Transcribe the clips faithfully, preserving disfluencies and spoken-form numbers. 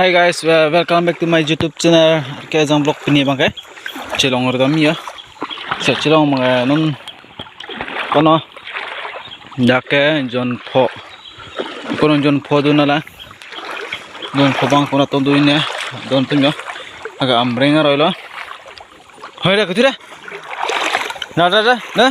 Hi guys, uh, welcome back to my YouTube channel. Ke jang vlog pini abang ke. Chilong ardam ya. Sa chilong abang ke non kono. Dak ke jon pho. Kono jon pho dun la. Jon pho abang kono tong dun ne. Don atum ya. Aga amreng aroi lo. Hoi da, kuti da. Da, da, da, da.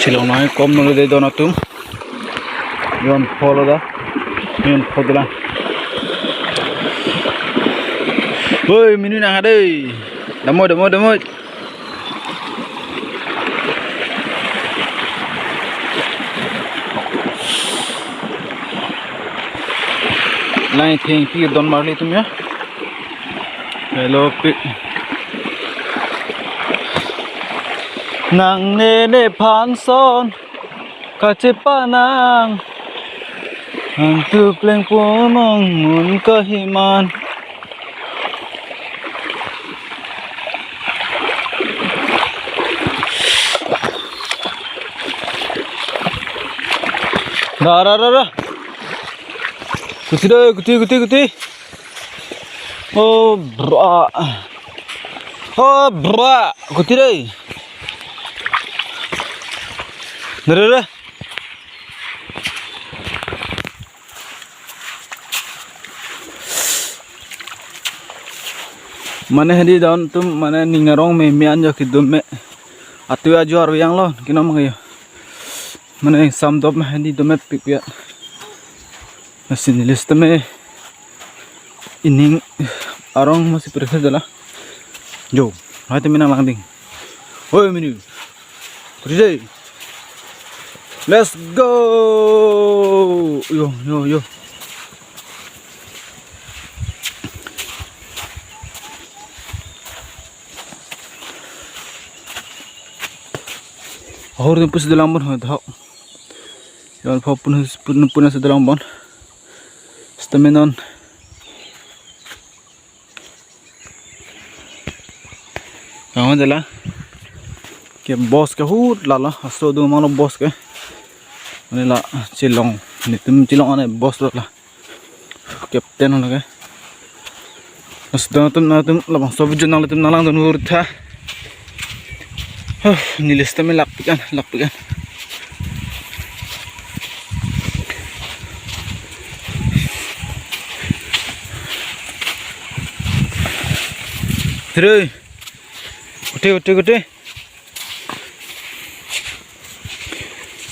Chilong nai kom nolo de don atum. Jon pho lo da. Jon pho dula. Hoi, minu nang ha dei. Damoi, damoi, damoi. Lain thengpi don marli atum ya. Hello, pi. Nang nene phanson kachepanang. Nang tupleng ponong mun kahiman. Da, da, da, da. Kuti dei, kuti, kuti, kuti. Oh, bra. Oh, bra. Kuti dei. Da, da, da. Mane hedi don atum mane ning arong me me an jo kedun me. Atu ajo arvi yang lo kino mang yo. Mane sam dop me hedi dome pik ya. Masi neli sitame ining arong masi periksa dala. Jo, hai temi nang langding. Hoi minu. Kuti dei. Let's go. Yo, yo, yo. Ahur ni pusi dalam pon ho dahok. Jon pho pun pun pun si dalam pon. Sitame non. Kawan jala. Ke boss ke hut lala, aso do malo boss ke. Mane la chilong, netum chilong ane boss lala. Captain lake. Mas don atum, don atum labangso video nanglitum nang langdun hur tha. Huh, neli sitame lak pik an, lak pik an. Tere. Kuti, kuti, kuti.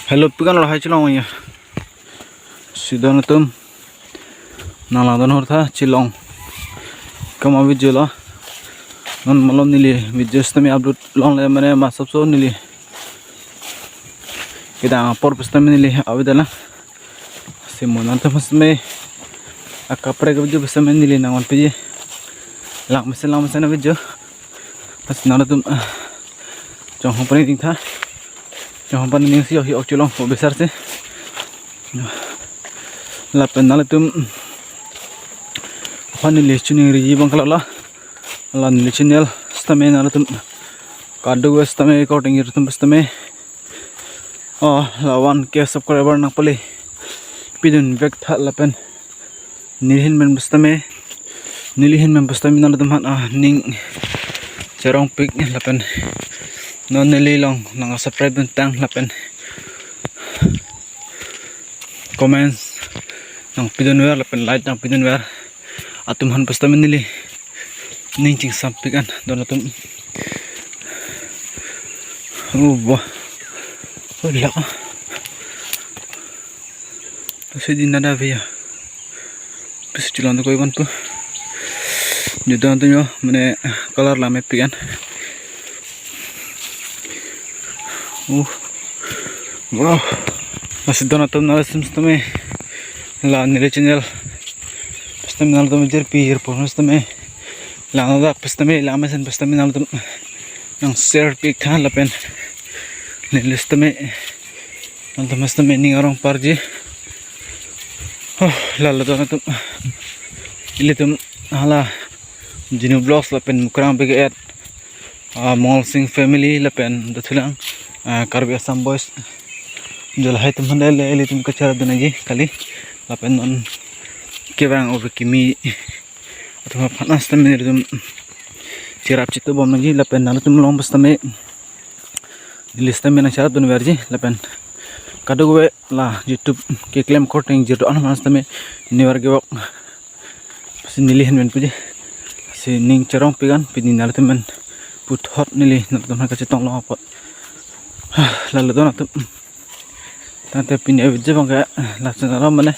Hello, pik an lahai chilong ya. Si don atum. Nang langdun hur tha chilong. Kama video lo. Non malom neli video sitame upload longle mane masap so neli. Kedam apor pusitame neli avedetlang. Si mo nangtum pusitame akaprek video pusitame neli nang-on piji. Lang mesen lang mesen video. Pas nangtum, ah, chonghong pani ding tha. Chonghong pani ding si yo hi ok chilong ko besar si. Lapen nanglitum aphan neli chiningriji abang ke lala. La neli channel sitame nanglitum kado sitame korting atum sitame. Oh, la one K subscriber nangpale pidun vek tha lapen neli ahin pen pusitame, neli ahin pen pusitame nanglitum aphan, ah, ning cherong pik lapen non neli along nang subscribe dun tang lapen comments nangpidun ver lapen like nangpidun ver atum aphan pusitame neli ning chingsam pik an don atum. Oh, wah. Oh, lak. Pasi din ada via. Pasi chilong tu koi ban pu. Juda tu yo, mane color lame pik an. Uh. Wow. Mas don atum nangli sitame. La neli channel. Pusitame nanglitum jirpi jirpo pusitame. Lang dak pusitame, lang mesen pusitame nanglitum nang share pik tha lapen neli sitame nanglitum sitame ning arong parji. Oh, lala don atum. Ilitum hala Jinu Vlogs lapen Mukrang B K F. Ah, Mongol Sing family lapen dothulang, ah, Karbi Assam Boys. Jolahai atum aphan le ilitum kacharap dun nangji kali. Lapen non kevang ove kimi atum aphan sitame nelitum cherap chitu bom nangji lapen nanglitum along sitame neli sitame nangcharap dun verji lapen kadokave la YouTube keklem korte ingjir do-an aphan sitame never give up. Si neli ahin pen puji. Si ning cherong pigan pini nanglitum pen puthot neli nanglitum aphan kachetong long apot. Lalo don atum. Tangte pini a-video abang ke la channel mane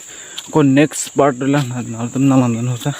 ko next part dolang, nanglitum nanglang dun hosa.